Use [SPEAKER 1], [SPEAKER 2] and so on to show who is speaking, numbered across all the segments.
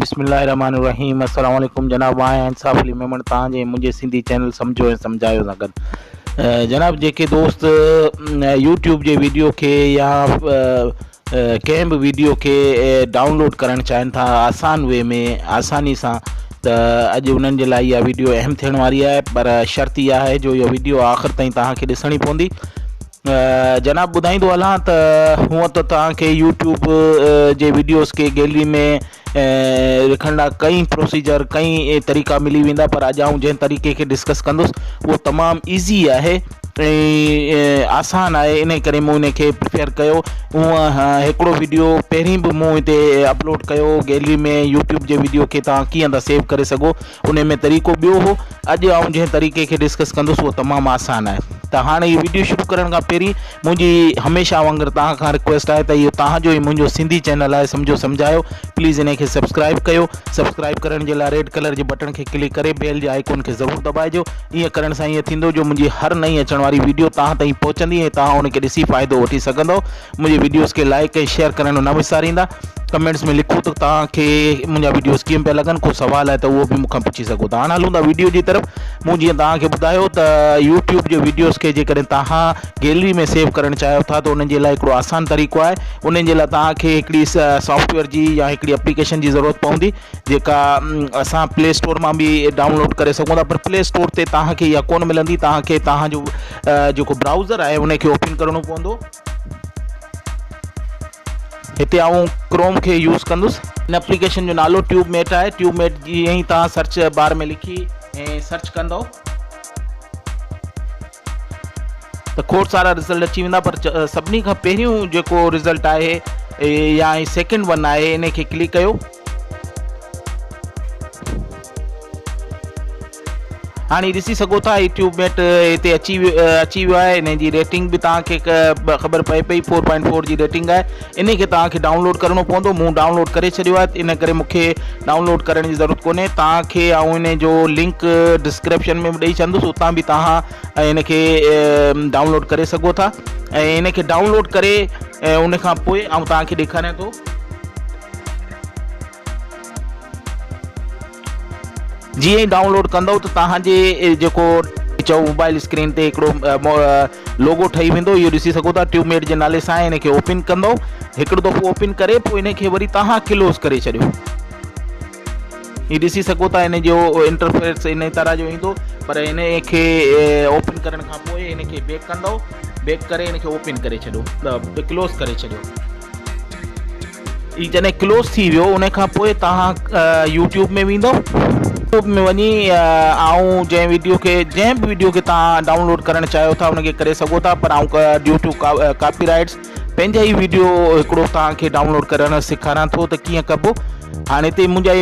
[SPEAKER 1] بسم الله الرحمن الرحيم السلام عليڪم جناب مان آهيان انصاف علي ميمڻ توهان جي منهنجي سنڌي چينل سمجهو ۽ سمجهايو سان گڏ جناب جيڪي دوست يوٽيوب جي ويڊيو کي يا ڪنهن به ويڊيو کي ڊائونلوڊ ڪرڻ چاهين ٿا آسان وي ۾ آساني سان ته اڄ انهن جي لاء اها ويڊيو اهم ٿيڻ واري آهي پر شرط اها آهي جو اهو ويڊيو آخر تائين توهان کي ڏسڻي پوندي جناب ٻڌائيندو هلان ته هونء ته توهان کي يوٽيوب جي وڊيوز کي گيلري ۾ رکڻ لاء ڪئين پروسيجر ڪئين طريقا ملي ويندا پر اڄ آئون جنهن طريقي کي ڊسڪس ڪندس اهو تمام ايزي آهي ۽ آسان آهي ان ڪري مون ان کي پريفر ڪيو هونء هڪڙو وڊيو پهرين به مون هتي اپلوڊ ڪيو گيلري ۾ يوٽيوب جي وڊيو کي توهان ڪيئن ٿا سيو ڪري سگهو انهي ۾ طريقو ٻيو هو. اڄ آئون جنهن طريقي کي ڊسڪس ڪندس اهو تمام آسان آهي. ته هاڻي هي وڊيو شروع ڪرڻ کان پهرين منهنجي هميشه وانگر توهان کان رڪويسٽ آهي ته اهو توهان جو ۽ منهنجو سنڌي چينل آهي سمجهو سمجهايو پليز انهي کي سبسڪرائب ڪيو سبسڪرائب ڪرڻ جي لاء ريڊ ڪلر جي بٽڻ کي ڪلڪ ڪري بيل جي آئيڪون کي ضرور دٻائجو ائين ڪرڻ سان ائين ٿيندو جو منهنجي هر نئين اچڻ واري وڊيو توهان تائين پهچندي ۽ توهان ان کي ڏسي فائدو وٺي سگهندو منهنجي وڊيوز کي لائڪ ۽ شيئر ڪرڻ نه وساريندا ڪمينٽس ۾ لکو ته توهان کي منهنجا وڊيوز ڪيئن پيا لڳن ڪو سوال آهي ته اهو به مون کان پڇي سگهو ٿا هاڻ هلون ٿا وڊيو جي طرف مون جيئن توهان کي ٻڌايو ته يوٽيوب جي وڊيوز کي جيڪڏهن توهان گيلري ۾ سيو ڪرڻ چاهيو ٿا ته انهن جي لاء هڪڙو آسان طريقو آهي انهن جي لاء توهان کي هڪڙي سافٽويئر جي يا هڪڙي اپليڪيشن جي ضرورت پوندي جيڪا اسان پلي اسٽور مان به ڊائونلوڊ ڪري سگهون ٿا پر پلي اسٽور تي توهان کي اها ڪونه ملندي توهان کي توهان جو جيڪو برائوزر آهي ان کي اوپن ڪرڻو پوندو هتي آئون ڪروم کي يوز ڪندس. هن اپليڪيشن جو نالو ٽيوب ميٽ آهي. ٽيوب ميٽ جيئن ئي توهان سرچ بار ۾ لکي ۽ سرچ ڪندو ته کوڙ سارا رزلٽ اچي ويندا پر سڀني کان پهريون جيڪو رزلٽ آهي يا سيڪنڊ ون آهي ان کي ڪلڪ ڪيو. هاڻي ڏسي سگهو ٿا هي ٽيوب ميٽ هتي اچي ويو اچي ويو آهي ان جي ريٽنگ به توهان کي خبر پئي پئي فور پوائنٽ فور جي ريٽنگ آهي ان کي توهان کي ڊائونلوڊ ڪرڻو پوندو مون ڊائونلوڊ ڪري ڇڏيو آهي ان ڪري مون کي ڊائونلوڊ ڪرڻ جي ضرورت ڪونهي توهان کي آئون ان جو لنڪ ڊسڪرپشن ۾ به ڏئي ڇڏندس اتان به توهان ان کي ڊائونلوڊ ڪري سگهو ٿا ۽ ان کي ڊائونلوڊ ڪري ان کان پوء آئون توهان کي ڏيکاريان ٿو جيئن ئي ڊائونلوڊ ڪندو ته توهان جي جيڪو چئو موبائل اسڪرين تي هڪڙو لوگو ٺهي ويندو اهو ڏسي سگهو ٿا ٽيوب ميٽ جي نالي سان ان کي اوپن ڪندو هڪڙو دفعو اوپن ڪري پوء ان کي وري توهان ڪلوز ڪري ڇڏيو هي ڏسي سگهو ٿا ان جو انٽرفيس ان طرح جو ايندو پر ان کي اوپن ڪرڻ کان پوء ان کي بيڪ ڪندو بيڪ ڪري ان کي اوپن ڪري ڇڏيو ڪلوز ڪري ڇڏيو هي جڏهن ڪلوز ٿي ويو ان کان پوء توهان يوٽيوب ۾ ويندو يوٽيوب ۾ وڃي آئون جنهن ويڊيو کي جنهن به ويڊيو کي توهان ڊائونلوڊ ڪرڻ چاهيو ٿا ان کي ڪري سگهو ٿا پر آئون ڊيو ٽو ڪاپي رائٽس پنهنجا ئي ويڊيو هڪڙو توهان کي ڊائونلوڊ ڪرڻ سيکاريان ٿو ته ڪيئن ڪبو هاڻي هتي منهنجا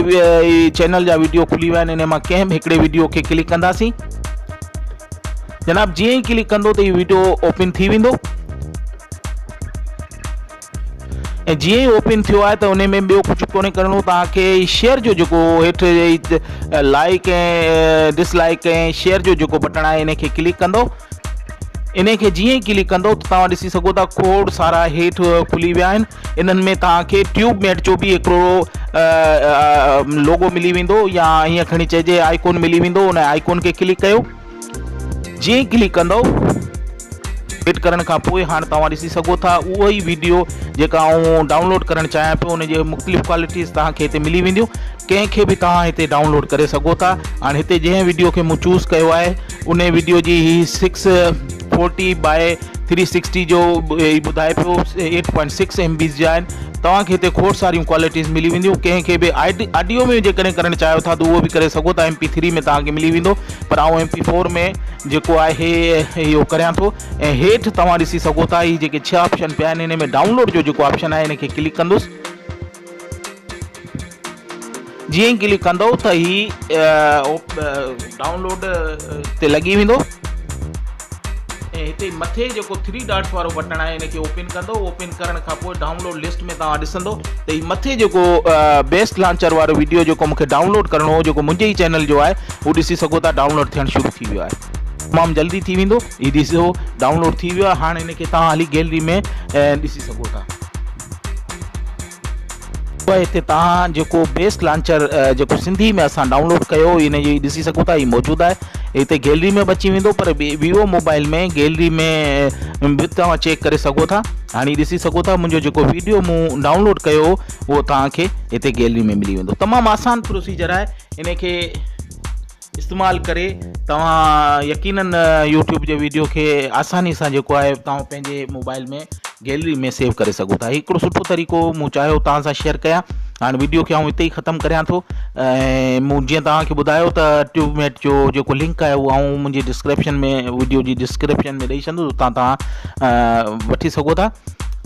[SPEAKER 1] هي چينل جا ويڊيو کلي ويا آهن ان مان ڪنهن به هڪڙي ويڊيو کي ڪلڪ ڪنداسين جناب جيئن ئي ڪلڪ ڪندو ته هي ويڊيو اوپن ٿي ويندو ۽ جيئن ئي اوپن ٿيو آهي ته ان ۾ ٻيو ڪجهه ڪونهي ڪرڻو توهان کي شيئر جو جيڪو هيٺ لائڪ ۽ ڊس لائڪ ۽ شيئر جو جيڪو بٽڻ آهي ان کي ڪلڪ ڪندو ان کي جيئن ئي ڪلڪ ڪندو ته توهان ڏسي سگهو ٿا کوڙ سارا هيٺ کلي ويا آهن انهن ۾ توهان کي ٽيوب ميٽ جو به هڪڙو لوگو ملي ويندو يا ائين کڻي چئجي آئيڪون ملي ويندو ان آئيڪون کي ڪلڪ ڪيو جيئن ئي ڪلڪ ڪندؤ ويٽ ڪرڻ کان پوء هاڻ توهان ڏسي سگهو ٿا اها ئي ويڊيو جيڪا آئون ڊائونلوڊ ڪرڻ چاهيان پيو ان جي مختلف ڪوالٽيز توهان کي هتي ملي وينديون ڪنهن کي به توهان هتي ڊائونلوڊ ڪري سگهو ٿا هاڻ هتي جنهن ويڊيو کي مون چوز ڪيو آهي ان ويڊيو جي هي six forty by three sixty جو ٻڌائي پيو eight point six M Bs جا آهن توهان کي هتي کوڙ ساريون ڪوالٽيز ملي وينديون ڪنهن کي به آڊيو ۾ جيڪڏهن ڪرڻ چاهيو ٿا ته اهو به ڪري سگهو ٿا ايم پي ٿري ۾ توهان کي ملي ويندو پر آئون ايم پي فور ۾ جيڪو آهي اهو ڪريان ٿو ۽ هيٺ توهان ڏسي سگهو ٿا هي جيڪي ڇهه آپشن پيا آهن ان ۾ ڊائونلوڊ جو جيڪو آپشن آهي ان کي ڪلڪ ڪندس جيئن ئي ڪلڪ ڪندو ته هي ڊائونلوڊ تي لڳي ويندو ۽ هتي مٿي جيڪو ٿري ڊاٽس وارو بٽڻ آهي ان کي اوپن ڪندو اوپن ڪرڻ کان پوء ڊائونلوڊ لسٽ ۾ توهان ڏسندو ته هي مٿي جيڪو بيسٽ لانچر وارو ويڊيو جيڪو مونکي ڊائونلوڊ ڪرڻو هو جيڪو منهنجي ئي چينل جو آهي هو ڏسي سگهو ٿا ڊائونلوڊ ٿيڻ شروع ٿي ويو آهي تمام جلدي ٿي ويندو هي ڏسو ڊائونلوڊ ٿي ويو آهي هاڻي هن کي توهان هلي گيلري ۾ ڏسي سگهو ٿا. هتي توهان جيڪو بيسٽ لانچر جيڪو سنڌي ۾ اسان ڊائونلوڊ ڪيو ان جي ڏسي سگهو ٿا هي موجود آهي هتي گيلري ۾ به اچي ويندو پر ويوو موبائل ۾ گيلري ۾ به توهان چيڪ ڪري سگهو ٿا هاڻي ڏسي سگهو ٿا منهنجو جيڪو ويڊيو مون ڊائونلوڊ ڪيو اهو توهان کي هتي گيلري ۾ ملي ويندو تمام آسان پروسيجر آهي ان کي استعمال ڪري توهان يقينن يوٽيوب جي ويڊيو کي آساني سان جيڪو آهي توهان پنهنجي موبائل ۾ گيلري ۾ سيو ڪري سگهو ٿا هي هڪڙو سٺو طريقو مون چاهيو توهان سان شيئر ڪيان هاڻي ويڊيو کي آئون اتي ئي ختم ڪريان ٿو ۽ مون جيئن توهان کي ٻڌايو ته ٽيوب ميٽ جو جيڪو لنڪ آهي اهو آئون منهنجي ڊسڪرپشن ۾ ويڊيو جي ڊسڪرپشن ۾ ڏئي ڇڏندس اتان توهان وٺي سگهو ٿا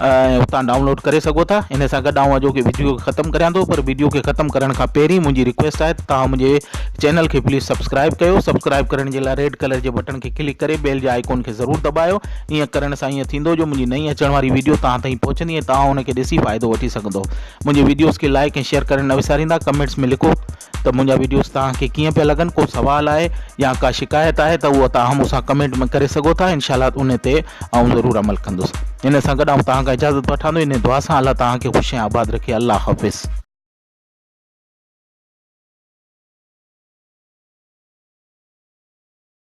[SPEAKER 1] ۽ اتان ڊائونلوڊ ڪري سگهو ٿا ان سان گڏ آئون اڄوڪي ويڊيو کي ختم ڪريان ٿو پر ويڊيو کي ختم ڪرڻ کان پهرين منهنجي رڪويسٽ آهي ته توهان منهنجي چينل کي پليز سبسڪرائب ڪيو سبسڪرائب ڪرڻ جي لاء ريڊ ڪلر جي بٽڻ کي ڪلڪ ڪري بيل جي آئيڪون کي ضرور دٻايو ائين ڪرڻ سان ائين ٿيندو جو منهنجي نئين اچڻ واري ويڊيو توهان تائين پهچندي ۽ توهان ان کي ڏسي فائدو وٺي سگهندو منهنجي ويڊيوز کي لائڪ ۽ شيئر ڪرڻ نه وساريندا ڪمينٽس ۾ لکو ته منهنجا ويڊيوز توهان کي ڪيئن پيا لڳن ڪو سوال آهي يا ڪا شڪايت آهي ته اهو توهان مون سان ڪمينٽ ۾ ڪري سگهو ٿا انشاء الله ان تي آئون ضرور عمل ڪندس ان سان گڏ آئون توهان کان اجازت وٺان ٿو ان دعا سان الله توهان کي خوش ۽ آباد رکي الله حافظ.